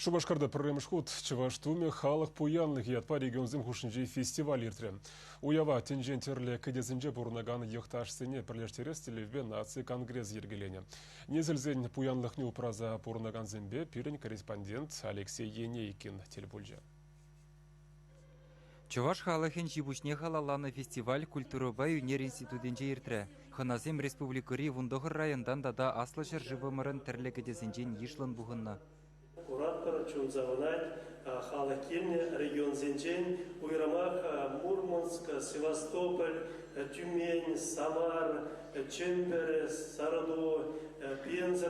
Шупашкарта пӗрремӗш хут Чӑваш тумӗ халӑх пуянлӑхӗ ятпа регионсем хушшинчи фестиваль иртрӗ. Уява тӗнчен тӗрлӗ кӗтесӗнче пурӑнакан йӑхташсене пӗрлештерес тӗллевпе наци конгресӗ йӗркеленӗ. Несӗлсен пуянлӑхне упраса пурӑнакансемпе пирӗн корреспондент Алексей Енейкин тӗл пулчӗ. Чӑваш халӑхӗн ҫи-пуҫне халалланӑ фестиваль культурӑпа ӳнер институтӗнче иртрӗ. Хӑнасем республикӑри 19 районтан тата аслӑ ҫӗршывӑмӑрӑн тӗрлӗ кӗтесӗнчен йышлӑн пухӑннӑ. Куратпӑр, чун савӑнать. Халӑх килнӗ регионсенчен уйрӑмах Мурманск, Севастополь, Тюмень, Самар, Чӗмпӗр, Сарӑту, Пенза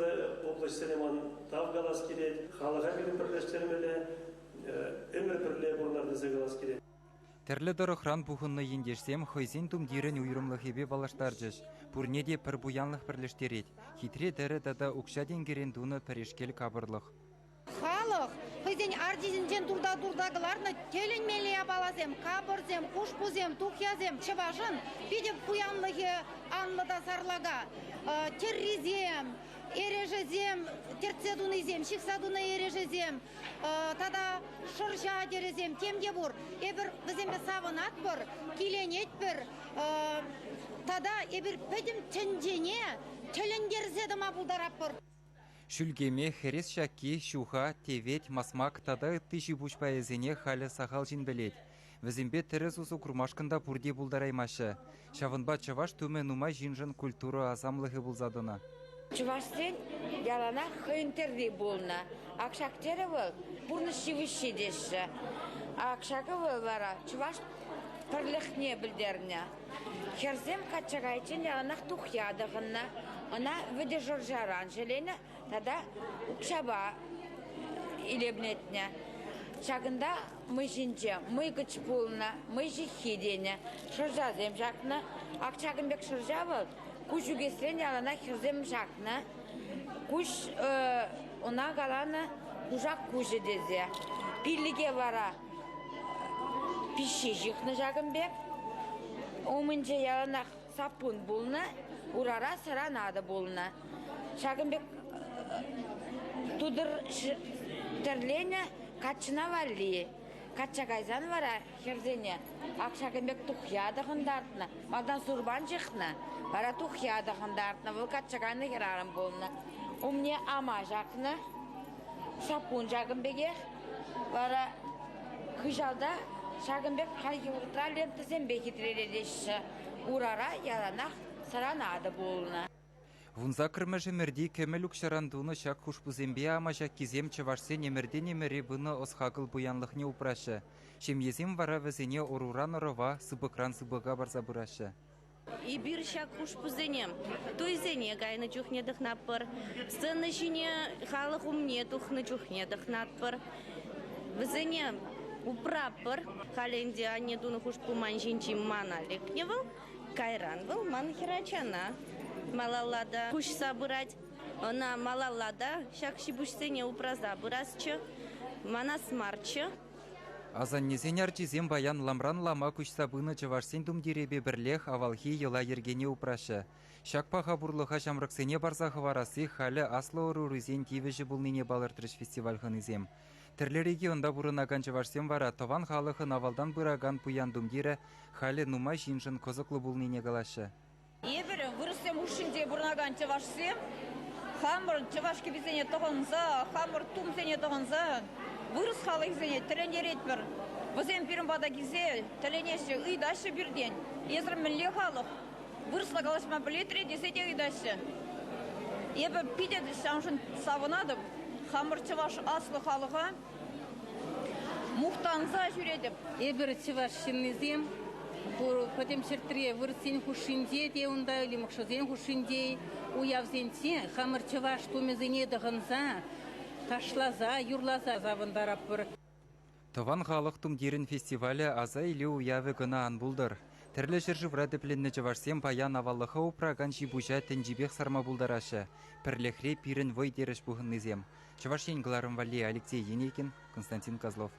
облаҫсене ман тав калас килет. Халӑха пирӗн пӗрлештермелле, ӗмӗр пӗрле пурӑнар тесе калас килет. Тӗрлӗ тӑрӑхран пухӑннӑ ентешсем хӑйсен тумтирӗн уйрӑмлӑхӗпе паллаштарчӗҫ. Пурне те пӗр пуянлӑх пӗрлештерет, хитре тӗрӗ тата укҫа-тенкӗрен тунӑ пӗрешкел капӑрлӑх. Халӑх хӑйсен артисӗнчен турта-турта кӑларнӑ тӗлӗнмелле япаласем, капӑрсем, хушпусем, тухьясем. Чӑвашӑн питӗ пуянлӑхӗ анлӑ та сарлака. Тӗррисем, эрешӗсем, тӗртсе тунисем, ҫыхса тунӑ эрешӗсем, тата шӑрҫа тӗрӗсем тем те пур. Эпир вӗсемпе савӑнатпӑр, киленетпӗр тата эпир пӗтӗм тӗнчене тӗлӗнтерсе тӑма пултаратпӑр. Шӳлкеме, хӗрес ҫакки, ҫуха, тевет, масмак тата ытти ҫи-пуҫ пайӗсене халӗ сахал ҫын пӗлет. Вӗсемпе тӗрӗс усӑ курмашкӑн та пурте пултараймаҫҫӗ. Ҫавӑнпа чӑваш тумӗ нумай ҫыншӑн культура асамлӑхӗ пулса тӑнӑ. Чӑвашсен яланах хӑйӗн тӗрри пулнӑ. Ак ҫак тӗрӗ вӑл пурнӑҫ йывӑҫҫи теҫҫӗ. Ак ҫакӑ вӑл вара чӑваш пӗрлӗхне пӗлтернӗ. Хӗрсем качча кайиччен яланах тухья тӑхӑннӑ. Ӑна вӗтӗ шӑрҫаран ҫӗленӗ тата укҫапа илемлетнӗ. Ҫакӑнта мӑй ҫинче мӑйкӑч пулнӑ, мӑй ҫыххи тенӗ, шӑрҫасем ҫакнӑ. Ак ҫакӑн пек шӑрҫа вӑл куҫ ӳкесрен яланах хӗрсем ҫакнӑ. Куҫ ӑна каланӑ кушак куҫӗ тесе. Пиллӗке вара пиҫҫи ҫыхнӑ ҫакӑн пек. Умӗнче яланах саппун пулнӑ, урара сӑран атӑ пулнӑ. Ҫакӑн пек тутӑр тӗрленӗ каччӑна валли. Качча кайсан вара хӗрсене ак ҫакӑн пек тухья тӑхӑнтартнӑ. Малтан сурпан ҫыхнӑ, вара тухья тӑхӑнтартнӑ. Вӑл качча кайнӑ хӗрарӑм пулнӑ. Умне ама ҫакнӑ, саппун ҫакӑн пекех. Вара хыҫалта ҫакӑн пек хальхи вӑхӑтра лентӑсемпе хитрелетеҫҫӗ. Урара яланах сӑран атӑ пулнӑ. Вунсаккӑрмӗш ӗмӗрти кӗмӗл укҫаран тунӑ ҫак хушпусемпе амаҫаккисем чӑвашсен ӗмӗртен ӗмӗре пынӑ ӑс-хакӑл пуянлӑхне упраҫҫӗ. Ҫемьесем вара вӗсене ӑруран ӑрӑва, сыпӑкран сыпӑка парса пыраҫҫӗ. Эпир ҫак хушпусене туйсене кайнӑ чухне тӑхнатпӑр, сцена ҫине халӑх умне тухнӑ чухне тӑхнатпӑр. Вӗсене упратпӑр. Халӗ ӗнтӗ анне тунӑ хушпу ман ҫинчи мана лекнӗ вӑл. Кайран вӑл ман хӗрачана малалла та куҫса пырать. Ӑна малалла та ҫак ҫи-пуҫсене упраса пырасчӗ, манас марччӗ. Асаннесен арчисем паян ламран лама куҫса пынӑ чӑвашсен тумтирӗпе пӗрлех авалхи йӑла-йӗркене упраҫҫӗ. Ҫак паха пурлӑха ҫамрӑксене парса хӑварасси халӗ аслӑ ӑрурисен тивӗҫӗ пулнине палӑртрӗҫ фестиваль хӑнисем. Тӗрлӗ регионта пурӑнакан чӑвашсем вара тӑван халӑхӑн авалтан пыракан пуян тумтирӗ халӗ нумай ҫыншӑн кӑсӑклӑ пулнине калаҫҫӗ. Эпир, вырӑссем хушшинче пурӑнакан чӑвашсем, хамӑр чӑваш кӗписене тӑхӑнса, хамӑр тумсене тӑхӑнса вырӑс халӑхӗсене тӗлӗнтеретпӗр. Вӗсем пирӗн пата килсе тӗлӗнеҫҫӗ, ыйтаҫҫӗ пиртен: «Эсӗр мӗнле халӑх? Вырӑсла калаҫма пӗлетӗр-и?» тесе те ыйтаҫҫӗ. Эпӗ питӗ ҫавӑншӑн савӑнатӑп. Хамӑр чӑваш аслӑ халӑха мухтанса ҫӳретӗп. Эпир чӑваш ҫыннисем пӗтӗм ҫӗртре вырӑссен хушшинче те унта, лимӑкшӑсен хушшинче уявсенче хамӑр чӑваш тумӗсене тӑхӑнса, ташласа, юрласа савӑнтаратпӑр. Тӑван халӑх тумтирӗн фестивалӗ аса илӳ уявӗ кӑна ан пултӑр. Тӗрлӗ ҫӗршывра тӗпленнӗ чӑвашсем паян аваллӑха упракан ҫи-пуҫа тӗнчипех сарма пултараҫҫӗ. Пӗрлӗхре пирӗн вӑй терӗҫ пухӑннисем. Чӑваш Ен кӑларӑм валли Алексей Енейкин, Константин Козлов.